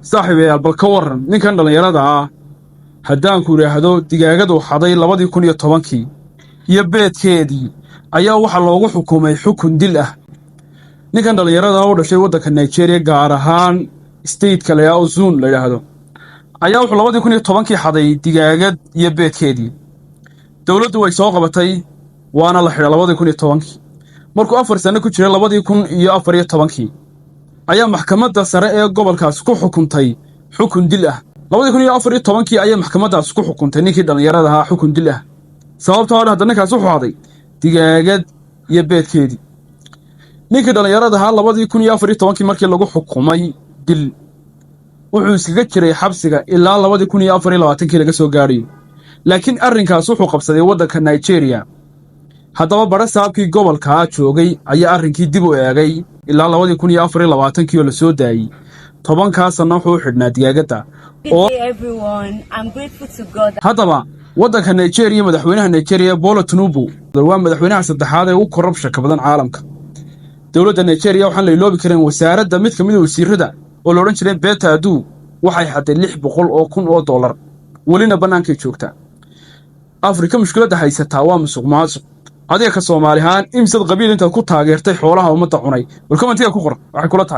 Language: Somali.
Saaxiibayaal, bal ka waran ninkan dhallinyarada ah haddaanku idhaahdo digaagadu xaday 2010-kii iyo beedkeedii ayaa waxaa loogu xukumay xukun dil ah. Ninkan dhallinyarada ah oo dhashay waddanka Nigeria, gaar ahaan stateka la yidhahdo Osun la yidhaahdo, ayaa wuxuu 2010-kii xaday digaagad iyo beedkeedii. Dowladdu way soo qabatay, waana la xidhay 2010-kii. Markuu 4 sano ku jiray, 2014-kii ayaa maxkamadda sare ee gobolkaasi ku xukuntay xukun dil ah. 2014-kii ayay maxkamaddaasi ku xukuntay ninkii dhallinyarada ahaa xukun dil ah, sababtoo ah hadda ninkaasi wuxuu xaday digaagad iyo beedkeedii. Ninkii dhallinyarada ahaa 2014-kii markii lagu xukumay dil, wuxuu iskaga jiray xabsiga ilaa 2024-kii laga soo gaadhayo, laakiin arrinkaas wuxuu qabsaday waddanka Nigeria. Haddaba badhasaabkii gobolkaa joogay ayaa arrinkii dib u eegay ilaa 2024-kii oo la soo daayey. 10-kaa sanno wuxuu u xidhnaa digaagadda oo Good day, everyone. I'm grateful to God. Haddaba waddanka Nigeria, madaxweynaha Nigeria Bola Tinubu waa madaxweynaha saddexaad ee ugu corruptionka badan caalamka. Dowladda Nigeria waxaan la iloobi karin wasaaradda mid ka mid a wasiirada oo la odhan jiray Betta Edu waxay xaday $600,000, welina bannaankay joogtaa. Afrika mushkiladda haysataa waa musuq maasuq. Adiga ka Soomaali ahaan, imsad qabiil intaad ku taageertay xoolaha ummadda cunay? Bal commentiga ku qor waxay kula tahay.